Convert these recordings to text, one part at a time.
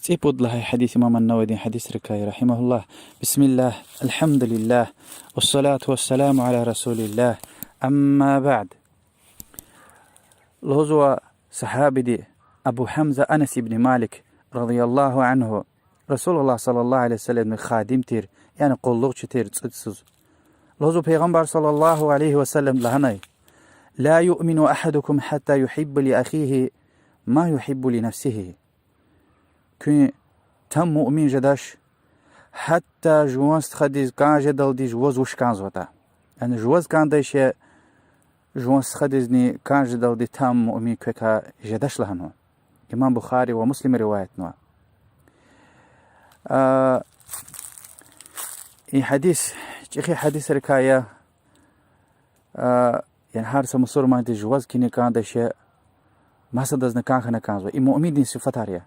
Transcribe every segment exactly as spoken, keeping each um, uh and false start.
ЦӀипуд лагьай гьадис имам ан-Нававидин гьадисрикай, رحمه الله. بسم الله، الحمد لله، والصلاة والسلام على رسول الله، أما بعد. Лугьузва сагьабиди Абу Гьамза Анас ибн Малик, رضي الله عنه, Расулуллагь صلى الله عليه وسلمдин хадим тир, яни къуллугъчи тир цӀуд йисуз. Лугьузва Пайгъамбар صلى الله عليه وسلم лагьанай: لا يؤمن أحدكم حتى يحب لأخيه ما يحب لنفسه. Куьн там муъмин жедач, гьатта жуван стхадиз кӀан жедалди жуваз вуч кӀанзаватӀа. Яни жуваз кӀандай шей жуван стхадизни кӀан жедалди там муъмин квекай жедач лагьанва. Имам Бухари ва Муслима риваятнава. А, и гьадис чӀехи гьадисрикай я, а, яни гьар са мусурмандиз жуваз кӀан хьана кӀандай шей, масадазни кӀан хьана кӀанзава. И муъминдин сифатар я.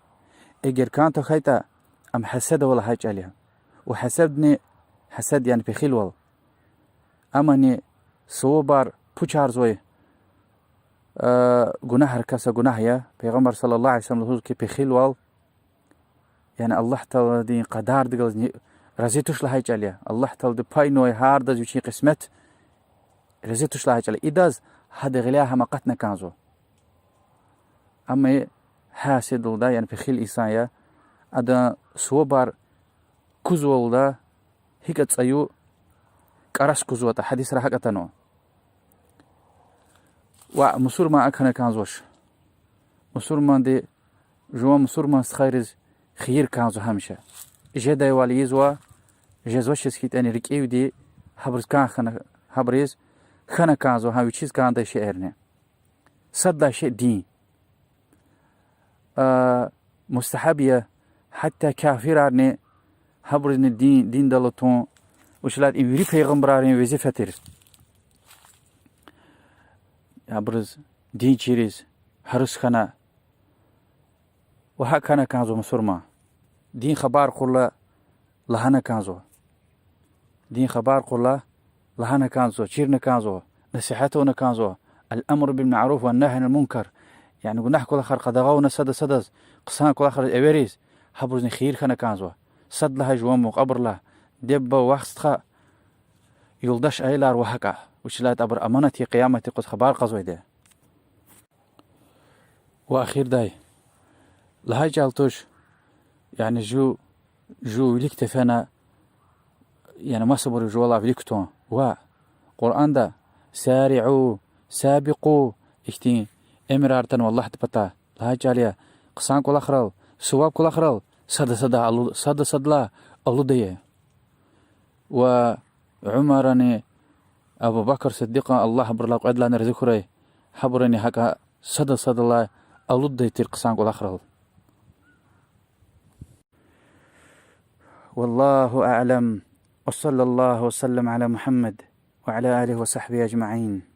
Эгер кӀан тахьайтӀа, ам гьасад ава лагьай чӀал я. Ва гьасадни, гьасад яни пехилвал. Амани сувабар пучарзавай, а, гунагьрикай са гунагь я. Пайгъамбар صلى الله عليه وسلم лугьуз хьи, пехилвал, яни Аллагь Тааладин къадардихъ галазни рази туш лагьай чӀал я. Аллагь Таалади пайнавай гьардаз вичин къисмет, рази туш лагьай чӀал я. Идаз гьада гъиляй гьам акъатна кӀанзава. Амма гьасадвалда, яни пехил инсан я, адан сувабар кузвалда, гьикӀ цӀаю кӀарас кузватӀа, гьадисра гьакӀ атанва. Ва мусурман акӀ хьана кӀанзавач. Мусурманди жуван мусурман стхайриз хийир кӀанзава гьамиша. Жедайвал ийизва, жезвачиз хьайитӀани рикӀивди гьабуриз кӀан хьана, гьабуриз хьана кӀанзава гьам вичиз кӀандай шейэрни. Сад лагьай шей дин. А, мустагьаб я, гьатта кафирарни, гьабурузни дин, диндал атун, вучиз лагьайтӀа им вири пайгъамбаррин везифа тир. Гьабуруз дин чириз, гьарус хьана, ва гьакӀ хьана кӀанзава мусурман. Дин хабар кьурла лагьана кӀанзава. Дин хабар кьурла лагьана кӀанзава, чирна кӀанзава, насигьат авуна кӀанзава. الأمر بالمعروف والنهي عن المنكر. Яни гунагь кӀвалахар къадагъа авуна сада садаз, хъсан кӀвалахар эвериз, гьабурузни хийир хьана кӀанзава. Сад лагьай жуван мукьвабурулай, диде-буба, вах-стха, юлдаш аялар ва гьакӀа. Вучиз лагьайтӀа абур аманат я, къияматдин юкъуз хабар кьазвайди. Ва ахирдай, лагьай чӀал туш, яни жув, жув вилик тефена, яни масабур жувал вилик кутун. Ва Къуръанда سارعوا، سابقوا ихьтин эмирар атанва Аллагьдин патай. Лагьай чӀал я, хъсан кӀвалахрал, суваб кӀвалахрал сада сада алу-, сада садалай алудая. Ва Умарани, Абу Бакр Сиддикьан, Аллагь абурулай кьвед лагьайни рази хьурай, гьабуруни гьакӀа сада садалай алудай тир хъсан кӀвалахрал. والله أعلم، وصلى الله وسلم على محمد وعلى آله وصحبه أجمعين.